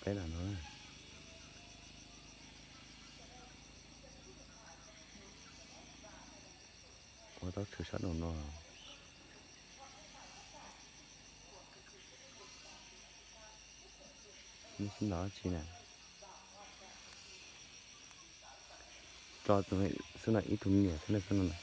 Peb lam no na. Ua taub tshwm sab nraum no. Neb sib ntaus dab tsi na? Tso xwb no, ib tug me nyuam xwb na, xwb no.